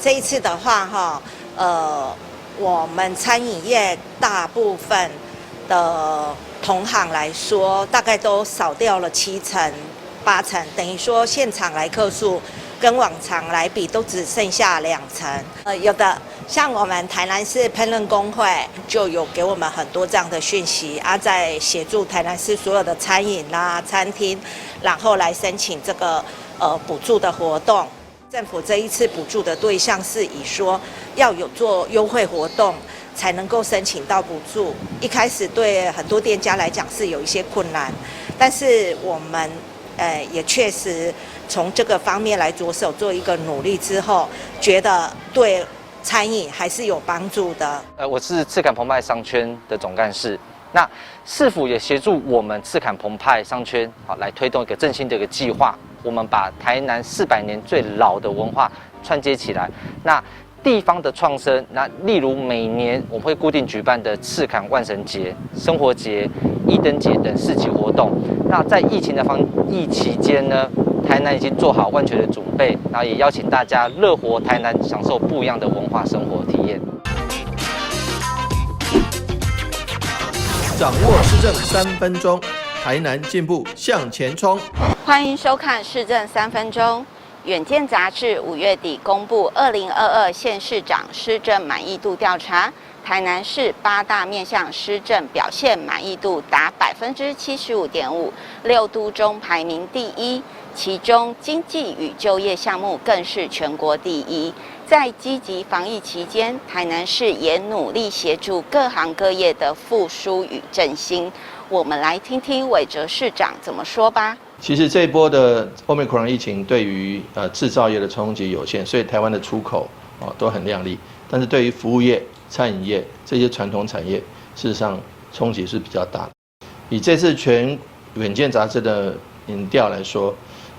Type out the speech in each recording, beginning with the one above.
這一次的話，哈，我們餐飲業大部分的同行來說，大概都少掉了七成、八成，等於說現場來客數跟往常來比，都只剩下兩成。有的像我們台南市烹飪工會就有給我們很多這樣的訊息啊，在協助台南市所有的餐飲啦、餐廳，然後來申請這個補助的活動。政府這一次補助的對象是以說要有做優惠活動才能夠申請到補助。一開始對很多店家來講是有一些困難，但是我們也確實從這個方面來着手做一個努力之後，覺得對餐飲還是有幫助的。我是赤崁澎湃商圈的總幹事，那市府也協助我們赤崁澎湃商圈，好來推動一個振興的一個計劃。我們把台南400年最老的文化串接起來，那地方的創生，那例如每年我們會固定舉辦的赤崁萬神節、生活節、藝燈節等市集活動。那在疫情的防疫期間呢，台南已經做好萬全的準備，然後也邀請大家樂活台南，享受不一樣的文化生活體驗。掌握市政三分鐘，台南進步向前衝。歡迎收看市政三分鐘。遠見雜誌5月底公布2022縣市長施政滿意度調查，台南市八大面向施政表現滿意度達75.5%，六都中排名第一。其中經濟與就業項目更是全國第一。在積極防疫期間，台南市也努力協助各行各業的復甦與振興。我們來聽聽韋哲市長怎麼說吧。其實這一波的 Omicron 疫情對於製造業的衝擊有限，所以台灣的出口哦都很亮麗。但是對於服務業、餐飲業這些傳統產業，事實上衝擊是比較大的。以這次全遠見雜誌的民調來說，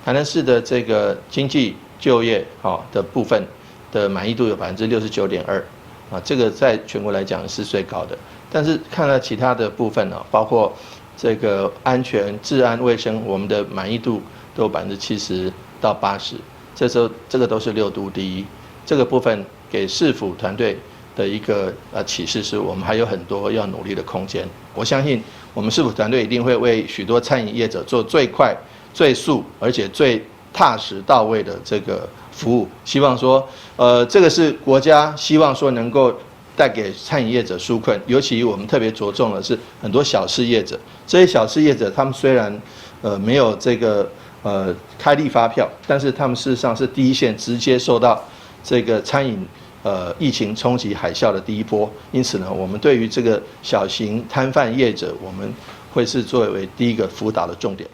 台南市的這個經濟就業的部分的滿意度有69.2%，啊，這個在全國來講是最高的。但是看到其他的部分呢，包括這個安全、治安、衛生，我們的滿意度都有70%到80%，這時候這個都是六都第一。這個部分給市府團隊的一個啟示是，我們還有很多要努力的空間。我相信我們市府團隊一定會為許多餐飲業者做最快、最速，而且最踏實到位的這個服務。希望說，這個是國家希望說能夠帶給餐飲業者紓困，尤其我們特別着重的是很多小吃業者。這些小吃業者，他們雖然沒有這個開立發票，但是他們事實上是第一線直接受到這個餐飲疫情衝擊海嘯的第一波。因此呢，我們對於這個小型攤販業者，我們會是作為第一個輔導的重點。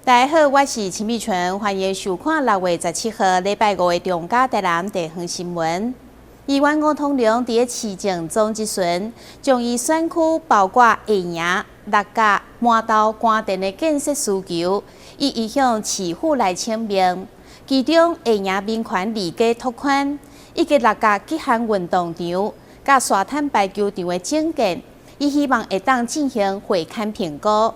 大家好，我是陳美純，歡迎收看6月17號禮拜五的中嘉台南地方新聞。議員吳通龍佇咧市政總質詢，將伊選區包括下營、六甲、饅頭、官田的建設需求，一一向市府來請命。其中下營民權二街拓寬，以及六甲極限運動場、佮沙灘排球場的整建，伊希望會當進行會勘評估。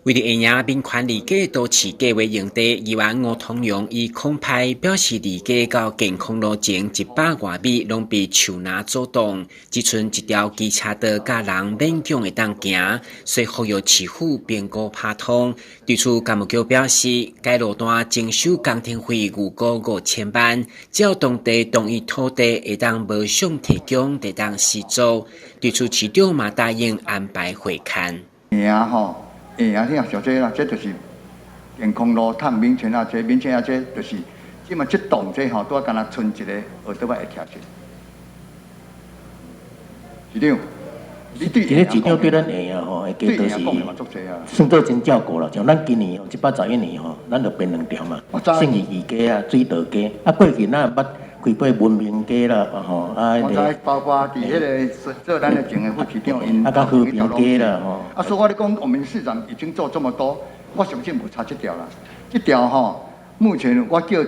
為著下營民權二街都市計畫用地，議員吳通龍以空拍表示二街到健康路前100外米攏被樹林阻擋，只賰一條機車道，佮人勉強會當行，所以呼籲市府評估拍通。對此，工務局表示，該路段徵收工程費預估5000萬，只要當地同意土地會當無償提供，就當施作。對此，市長嘛答應安排會勘。吼。下營遐小這啦，這就是健康路通民權啊，這民權啊，這就是，這馬這棟這吼，拄仔敢若賰一個學桌仔會徛起。市長，你對其實市長對咱下營吼，會記都是算做真照顧啦。像咱今年吼，111年吼，咱就編兩條嘛，信義二街啊，水道街啊，過去咱也捌開過文明街啦，吼啊，我知，包括佇彼個做咱的前的副市長，𪜶啊，佮和平街啦，吼。啊，所以我咧講，我們市長已經做這麼多，我相信無差這條啦。這條吼，目前我叫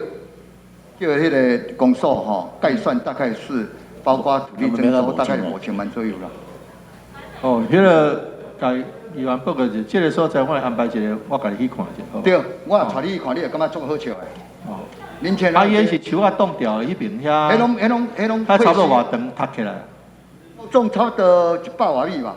叫彼个公所吼計算，大概是包括土地徵收，大概5000萬左右啦。哦，彼个共議員報告者，這个所在我會安排一个，我家己去看一下。對，我若帶你去看，你會感覺足好笑的。哦，面前啊，伊是樹仔擋掉的，彼邊遐。彼攏彼攏彼攏。它差不多偌長，塌起來。總差不多100外米吧。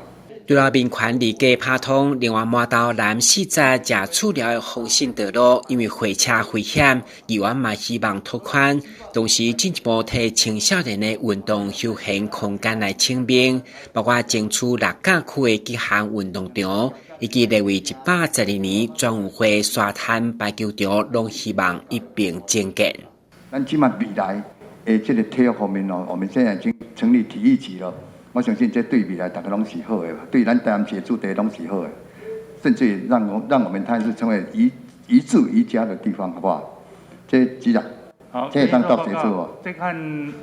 除了民權二街拍通，另外麻豆南四十食厝寮的豐盛道路，因為貨車危險，議員嘛希望拓寬，同時進一步提青少年的運動休閒空間來請命，包括爭取六甲區的極限運動場，以及列為112年全運會沙灘排球場，攏希望一併增建。咱這馬未來的這個體育方面哦，我們現在已經成立體育局了。我相信這對未來大家攏是好的，對咱台南市的子弟攏是好的，甚至於讓我們台南市成為宜宜住宜家的地方，好不好？這局長，好，這當到結束哦。這看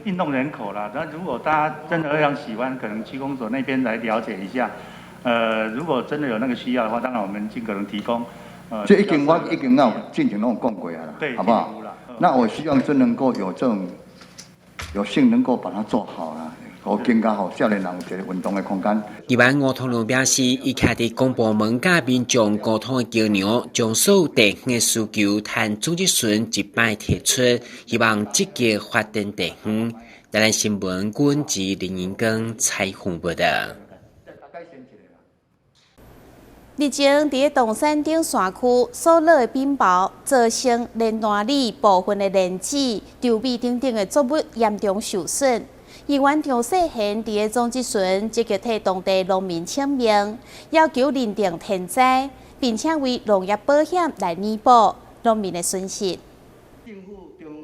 運動人口啦，那如果大家真的非常喜歡，可能區公所那邊來了解一下。如果真的有那個需要的話，當然我們盡可能提供。這已經我已經有進前攏有講過啊啦，好不好？那我希望真能夠有這種有幸能夠把它做好啦。我更加予少年人有一个運動的空間。議員吳通龍表示，伊徛佇公部門佮民眾溝通的橋梁，將所有地方的需求趁總質詢一擺提出，希望積極發展地方。台南新聞阮是林英光採訪報道。日前，佇東山頂山區所落的冰雹，造成連丹里部分的蓮子、稻米等等的作物嚴重受損。議員張世賢佇个總質詢積極替當地農民請命，要求認定天災，並且為農業保險來彌補農民的損失。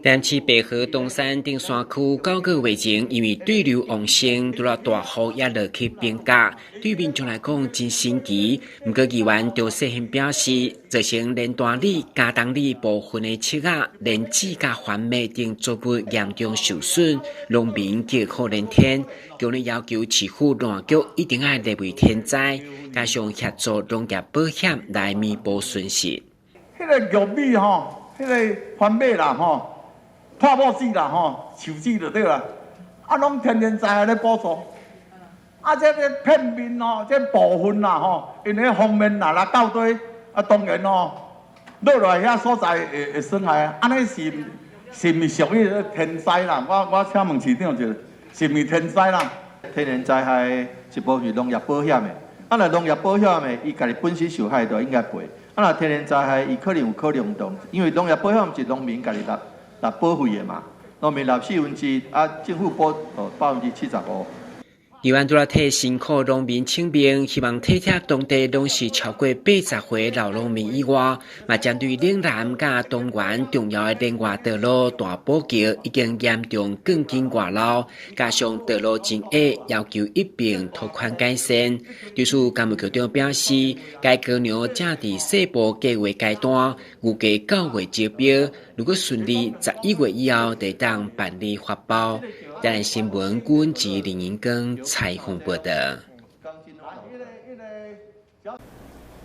台南市白河東山頂山區9個月前，因為對流旺盛，拄了大雨也落去冰架，對民眾來講真神奇。毋過議員張世賢表示，造成連大里、嘉東里部分的粟仔、蓮子佮番麥等作物嚴重受損，農民叫苦連天，強烈要求市府農業局一定愛列為天災，加上協助農業保險來彌補損失。彼個玉米吼，彼個番麥啦吼。破某子啦吼，樹子就對啦，啊，攏天然災害咧補助，啊，這个片面吼，這部分啦吼，因為方面若來到底，啊，當然吼，落來遐所在會損害啊，按呢是毋是屬於天災啦？我請問市長一下，是毋是天災啦？天然災害一部分是農業保險的，啊，若農業保險的，伊家己本身受害就應該賠，啊，若天然災害，伊可能有考量動，因為農業保險是農民家己納。納保費的嘛，農民納1/4，啊，政府補75%。議員除了替辛苦農民請命，希望體貼當地攏是超過80歲老農民以外，嘛針對嶺南佮東源重要的連外道路大堡橋已經嚴重鋼筋外露，加上道路真狹，要求一併拓寬改善。對此，工務局長表示，該橋梁正佇細部計畫階段，預計9月招標，如果順利，11月以後就當辦理發包。台南新聞阮是林英光採訪報道。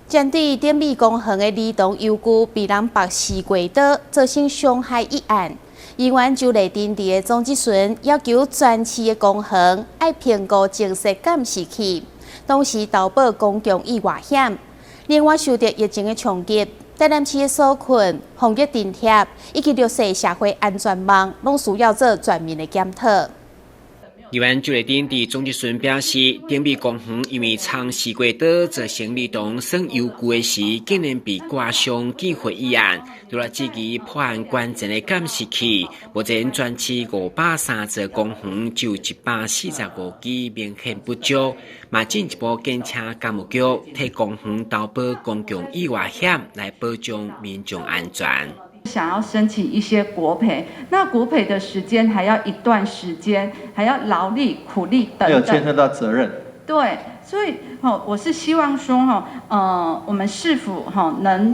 針對頂美公園的兒童遊具被人縛西瓜刀，造成傷害一案，議員周麗珍佇个總質詢要求全市的公園愛評估增設監視器，同時投保公共意外險。另外，受著疫情的衝擊，台南市的紓困、防疫津貼以及弱勢社會安全網，攏需要做全面的檢討。議員周麗珍佇總質詢表示，頂美公園因為藏西瓜刀造成兒童耍遊具的時，竟然被割傷見血一案，除了質疑破案關鍵的監視器，目前全市503座公園就145支明顯不足，嘛進一步建請工務局替公園投保公共意外險來保障民眾安全。想要申請一些國賠，那國賠的時間還要一段時間，還要勞力、苦力等等。還有牽涉到責任。對，所以我是希望說我們市府能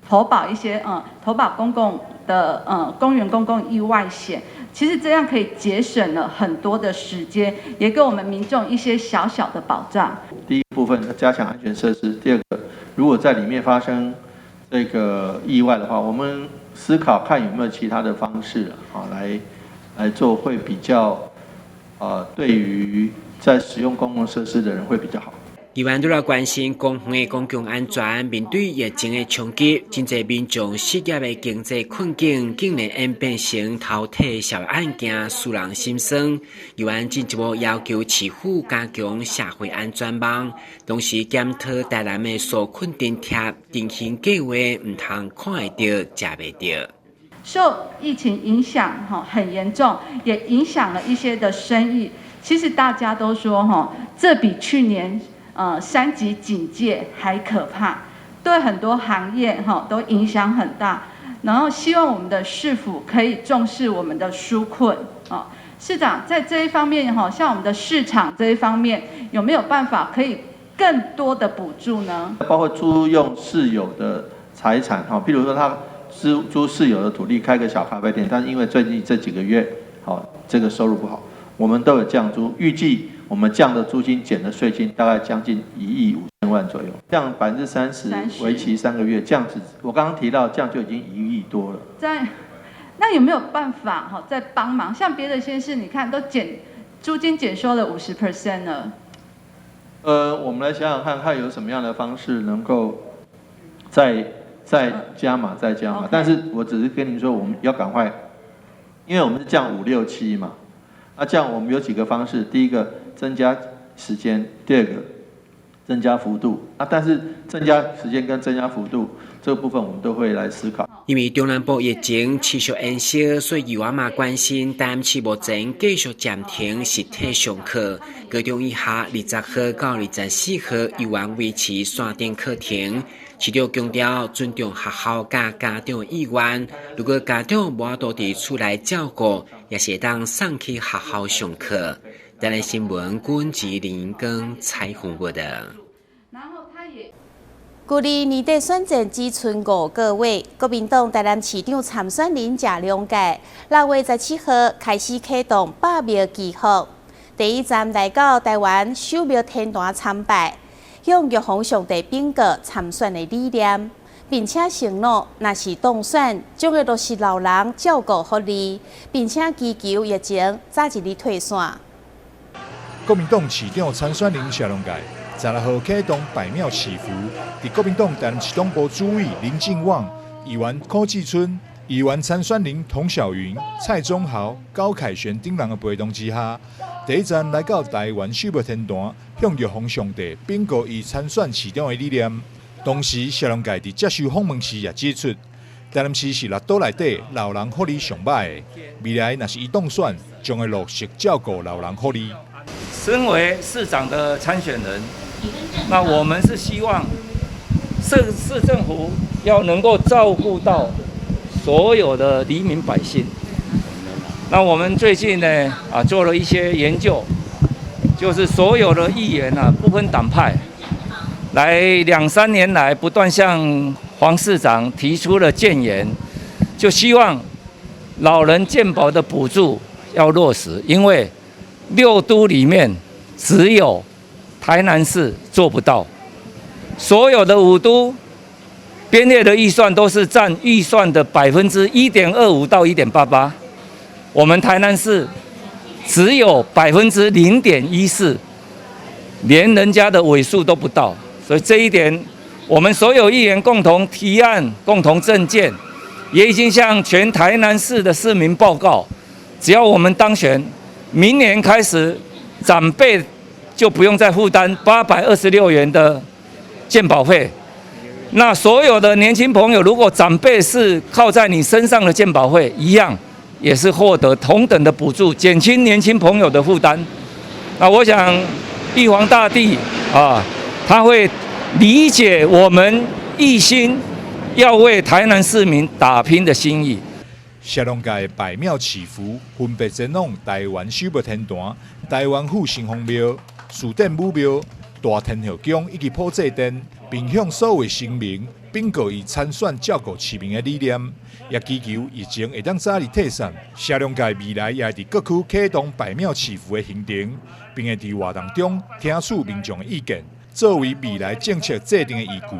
投保一些投保公共的公園公共意外險，其實這樣可以節省了很多的時間，也給我們民眾一些小小的保障。第一部分要加強安全設施，第二個，如果在裡面發生這個意外的話，我們思考看有沒有其他的方式啊，來做會比較，對於在使用公共設施的人會比較好。議員除了關心公園的公共安全，面對疫情的衝擊，真濟民眾失業的經濟困境，竟然演變成偷提社會案件，使人心酸。議員進一步要求市府加強社會安全網，同時檢討台南的紓困津貼振興計劃，毋通看會著，食袂著。受疫情影響，很嚴重，也影響了一些的生意。其實大家都說，這比去年三級警戒還可怕，對很多行業都影響很大。然後希望我們的市府可以重視我們的紓困啊，市長在這一方面像我們的市場這一方面，有沒有辦法可以更多的補助呢？包括租用市有的財產哈，譬如說他租市有的土地開個小咖啡店，但是因為最近這幾個月，好這個收入不好，我們都有降租，預計我們降的租金減的稅金大概將近1億5千萬左右，降30%，為期3個月，這樣子我剛剛提到這樣就已經1億多了。在那有沒有辦法哈再幫忙？像別的縣市，你看都減租金減收了50% 了。我們來想想看，看有什麼樣的方式能夠再加碼，再加碼。但是我只是跟您說，我們要趕快，因為我們是降五六七嘛。那這樣我們有幾個方式，第一個增加時間，第二個增加幅度。啊，但是增加時間跟增加幅度這個部分，我們都會來思考。因為中南部疫情持續延燒，所以議員嘛關心，台南市目前繼續暫停實體上課。高中以下20號到24號依然維持線頂課程。市長強調尊重學校佮家長意願，如果家長無法度佇厝內照顧，也是會當送去學校上課。台南新聞郭吉林跟采訪報道。距離年底選戰只賰5個月，國民黨台南市長參選人謝龍介6月17號開始啟動百廟祈福，第一站來到台灣首廟天壇參拜，向玉皇上帝稟告參選的理念，並且承諾，若是當選，將會落實老人照顧福利，並且祈求疫情早一日退散。國民黨市長參選人謝龍介，16號啟動百廟祈福，佇國民黨台南市黨部主委林進旺、議員柯志春、議員參選人童曉雲、蔡宗豪、高凱旋等人的陪同之下，第一站來到台灣首廟天壇，向玉皇上帝稟告伊參選市長的理念。同時，謝龍介佇接受訪問時也指出，台南市是六都內底老人福利上䆀的，未來若是伊當選，將會落實照顧老人福利。身為市長的參選人，那我們是希望市政府要能夠照顧到所有的黎民百姓。那我們最近呢做了一些研究，就是所有的議員啊，不分黨派，來兩三年來不斷向黃市長提出了建言，就希望老人健保的補助要落實，因為六都裡面只有台南市做不到，所有的五都編列的預算都是佔預算的1.25%到1.88%，我們台南市只有0.14%，連人家的尾數都不到，所以這一點，我們所有議員共同提案、共同政見，也已經向全台南市的市民報告，只要我們當選，明年開始，長輩就不用再負擔826元的健保費。那所有的年輕朋友，如果長輩是靠在你身上的健保費，一樣也是獲得同等的補助，減輕年輕朋友的負擔。那我想，玉皇大帝啊，他會理解我們一心要為台南市民打拼的心意。謝龍介百廟祈福，分別前往台灣首廟天壇、台灣府城隍廟、士典武廟、大天后宮以及普濟殿，並向所有神明稟告伊參選照顧市民的理念，也祈求疫情會當早日退散。謝龍介未來也會佇各區啟動百廟祈福的行程，並會佇活動中聽取民眾的意見，作為未來政策制定的依據。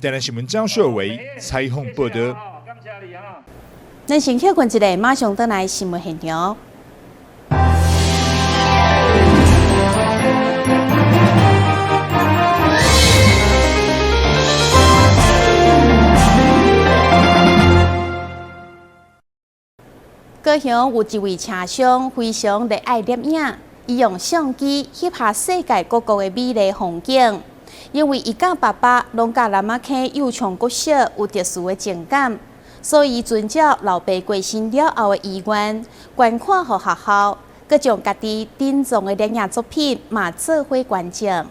台南新聞張秀維採訪報道。咱先歇睏一下，馬上轉來新聞現場。高雄有一位車商非常熱愛攝影，伊用相機翕下世界各國的美麗風景。因為伊佮爸爸攏佮南仔坑右昌國小有特殊的情感，所以遵照老爸過身了後的遺願，捐款予學校，閣將家己珍藏的攝影作品嘛做伙捐贈。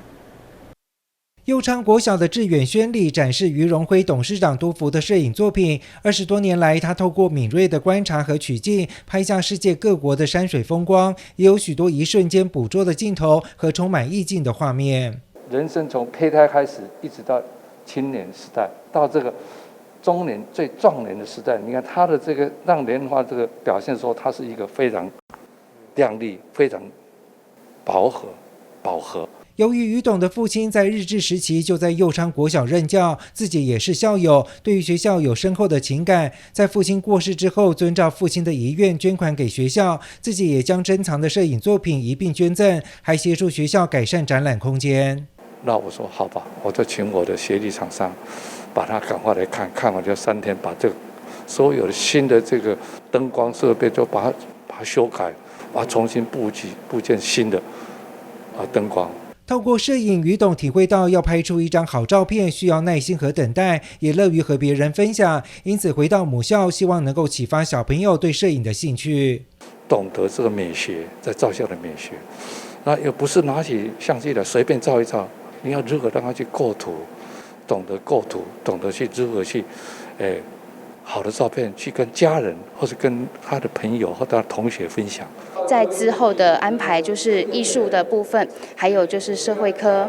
右昌國小的致遠軒裡展示余榮輝董事長督福的攝影作品。20多年來，他透過敏銳的觀察和取景，拍下世界各國的山水風光，也有許多一瞬間捕捉的鏡頭和充滿意境的畫面。人生從胚胎開始，一直到青年時代，到這個中年最壯年的時代，你看他的這個讓蓮花這個表現，說它是一個非常亮麗、非常飽和、飽和。由於余董的父親在日治時期就在右昌國小任教，自己也是校友，對於學校有深厚的情感。在父親過世之後，遵照父親的遺願捐款給學校，自己也將珍藏的攝影作品一併捐贈，還協助學校改善展覽空間。那我說好吧，我就請我的協力廠商，把它趕快來看看完就3天，把這個所有的新的這個燈光設備就把它修改，把它重新布局布建新的燈光。透過攝影，余董體會到要拍出一張好照片需要耐心和等待，也樂於和別人分享。因此回到母校，希望能夠啟發小朋友對攝影的興趣，懂得這個美學，在照相的美學，那又不是拿起相機來隨便照一照，你要如何讓他去構圖，懂得構圖，懂得去如何去，好的照片去跟家人或是跟他的朋友或他的同學分享。在之後的安排就是藝術的部分，還有就是社會科，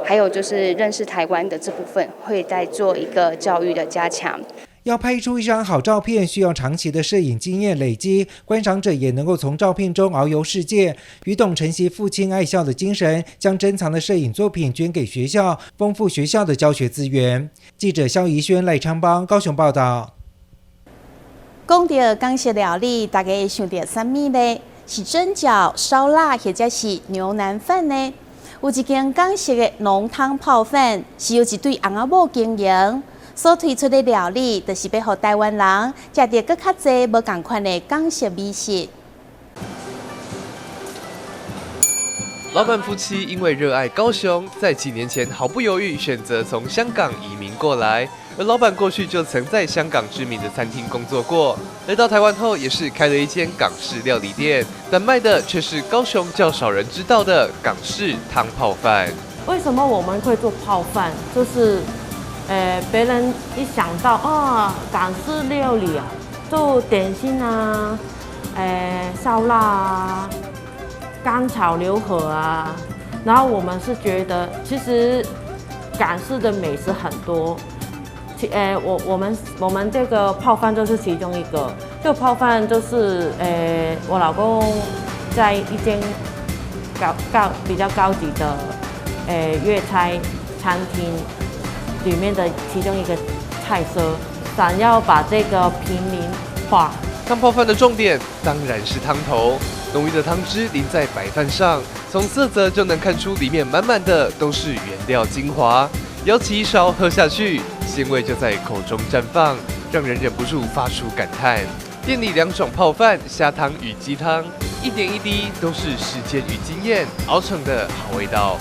還有就是認識台灣的這部分，會再做一個教育的加強。要拍出一張好照片，需要長期的攝影經驗累積，觀賞者也能夠從照片中遨遊世界。余董承襲父親愛校的精神，將珍藏的攝影作品捐給學校，豐富學校的教學資源。記者蕭怡萱、賴昌邦高雄報道。講到港式料理，大家會想著啥物呢？是蒸餃、燒臘，或者是牛腩飯呢？有一間港式的濃湯泡飯，是由一對翁仔某經營所推出的料理，就是欲予台灣人食著閣較濟無仝款的港式美食。老闆夫妻因為熱愛高雄，在幾年前毫不猶豫選擇從香港移民過來。而老闆過去就曾在香港知名的餐廳工作過，來到台灣後也是開了一間港式料理店，但賣的卻是高雄較少人知道的港式湯泡飯。為什麼我們會做泡飯？就是，別人一想到啊，港式料理啊，做點心啊，燒臘啊，乾炒牛河啊，然後我們是覺得其實港式的美食很多。我們這個泡飯就是其中一個。這個泡飯就是，我老公在一間比較高級的，粵菜餐廳裡面的其中一個菜色，想要把這個平民化。湯泡飯的重點當然是湯頭，濃郁的湯汁淋在白飯上，從色澤就能看出裡面滿滿的都是原料精華。舀起一勺喝下去，鮮味就在口中綻放，讓人忍不住發出感嘆。店裡兩種泡飯，蝦湯與雞湯，一點一滴都是時間與經驗熬成的好味道。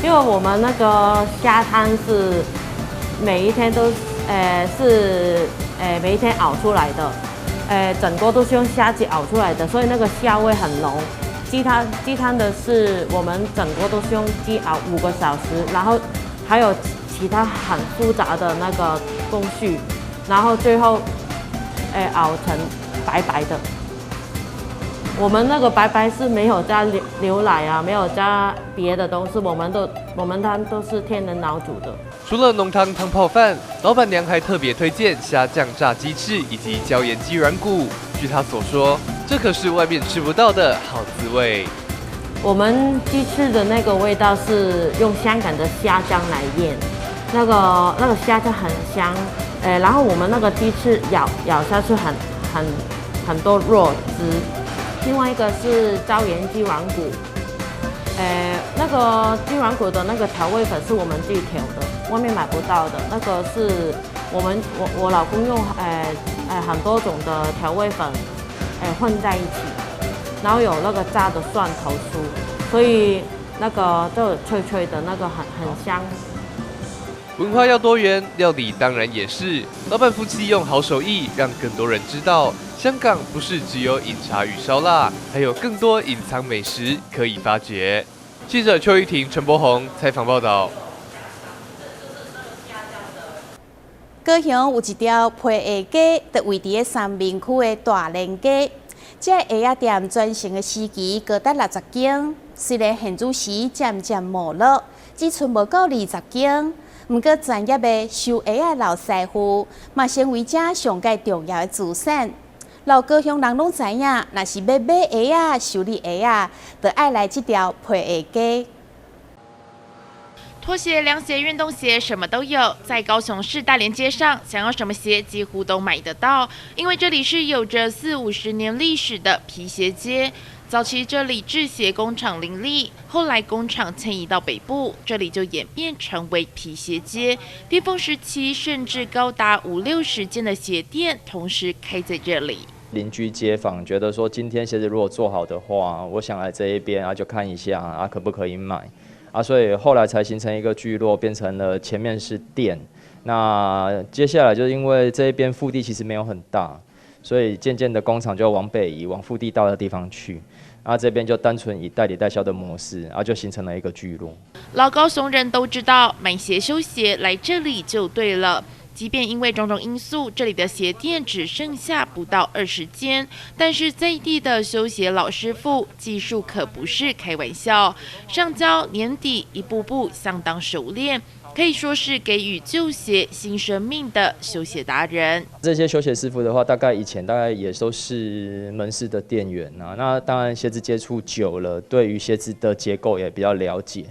因為我們那個蝦湯是每一天都，是，每一天熬出來的，整鍋都是用蝦子熬出來的，所以那個蝦味很濃。雞湯的是我們整鍋都是用雞熬5個小時，然後還有其他很複雜的那個工序，然後最後，熬成白白的。我們那個白白是沒有加牛奶啊，沒有加別的東西，我們湯都是天然熬煮的。除了濃湯湯泡飯，老闆娘還特別推薦蝦醬炸雞翅以及椒鹽雞軟骨。據她所說，這可是外面吃不到的好滋味。我們雞翅的那個味道是用香港的蝦醬來醃，那個蝦醬很香，然後我們那個雞翅咬咬下去很多肉汁。另外一個是椒鹽雞軟骨，那個雞軟骨的那個調味粉是我們自己調的，外面買不到的。那個是我們我我老公用很多種的調味粉，混在一起，然後有那個炸的蒜頭酥，所以那個就脆脆的，那個很香。文化要多元，料理當然也是。老闆夫妻用好手藝，讓更多人知道，香港不是只有飲茶與燒臘，還有更多隱藏美食可以發掘。記者邱玉婷、陳柏宏採訪報道。高雄有一條皮鞋街，就位佇咧三民區的大連街。這個鞋仔店全盛的時期高達60間，雖然現如時漸漸沒落，只賰無夠20間。毋過專業的修鞋仔老師傅，嘛成為遮上蓋重要的資產。老高雄人攏知影，若是欲買鞋仔、修理鞋仔，就愛來這條皮鞋街。拖鞋、涼鞋、運動鞋，什麼都有。在高雄市大連街上，想要什麼鞋幾乎都買得到，因為這裡是有着四五十年歷史的皮鞋街。早期這裡製鞋工廠林立，後來工廠遷移到北部，這裡就演變成為皮鞋街。巔峰時期甚至高達五六十間的鞋店同時開在這裡。鄰居街坊覺得說，今天鞋子如果做好的話，我想來這一邊啊，就看一下啊，可不可以買啊？所以後來才形成一個聚落，變成了前面是店。那接下來就是因為這一邊腹地其實沒有很大，所以漸漸的工廠就往北移，往腹地大的地方去。啊，這邊就單純以代理代銷的模式，啊，就形成了一個聚落。老高雄人都知道，買鞋修鞋來這裡就對了。即便因為種種因素，這裡的鞋店只剩下不到20間，但是在地的修鞋老師傅技術可不是開玩笑，上膠黏底一步步相當熟練，可以說是給予舊鞋新生命的修鞋達人。這些修鞋師傅的話，大概以前大概也都是門市的店員啊。那當然鞋子接觸久了，對於鞋子的結構也比較了解。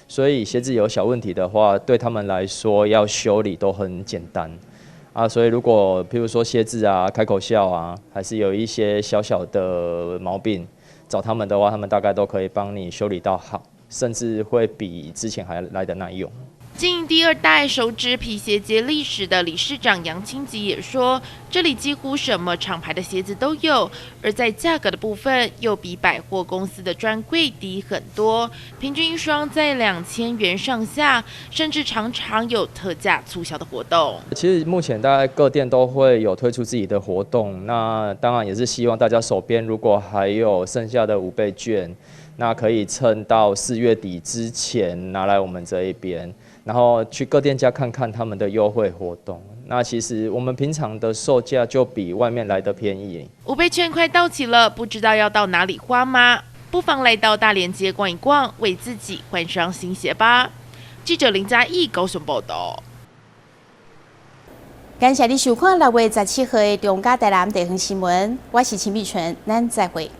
所以鞋子有小問題的話，對他們來說要修理都很簡單啊。所以如果譬如說鞋子啊開口笑啊，還是有一些小小的毛病，找他們的話，他們大概都可以幫你修理到好，甚至會比之前還來得耐用。經營第二代熟知皮鞋街歷史的理事長楊清吉也說，這裡幾乎什麼廠牌的鞋子都有，而在價格的部分又比百貨公司的專櫃低很多，平均一雙在2000元上下，甚至常常有特價促銷的活動。其實目前大概各店都會有推出自己的活動，那當然也是希望大家手邊如果還有剩下的5倍券，那可以趁到4月底之前拿來我們這一邊。然後去各店家看看他們的優惠活動。那其實我們平常的售價就比外面來得便宜。5倍券快到期了，不知道要到哪裡花嗎？不妨來到大連街逛一逛，為自己換雙新鞋吧。記者林嘉義高雄報道。感謝你收看6月17號的中嘉台南地方新聞，我是秦美純，咱再會。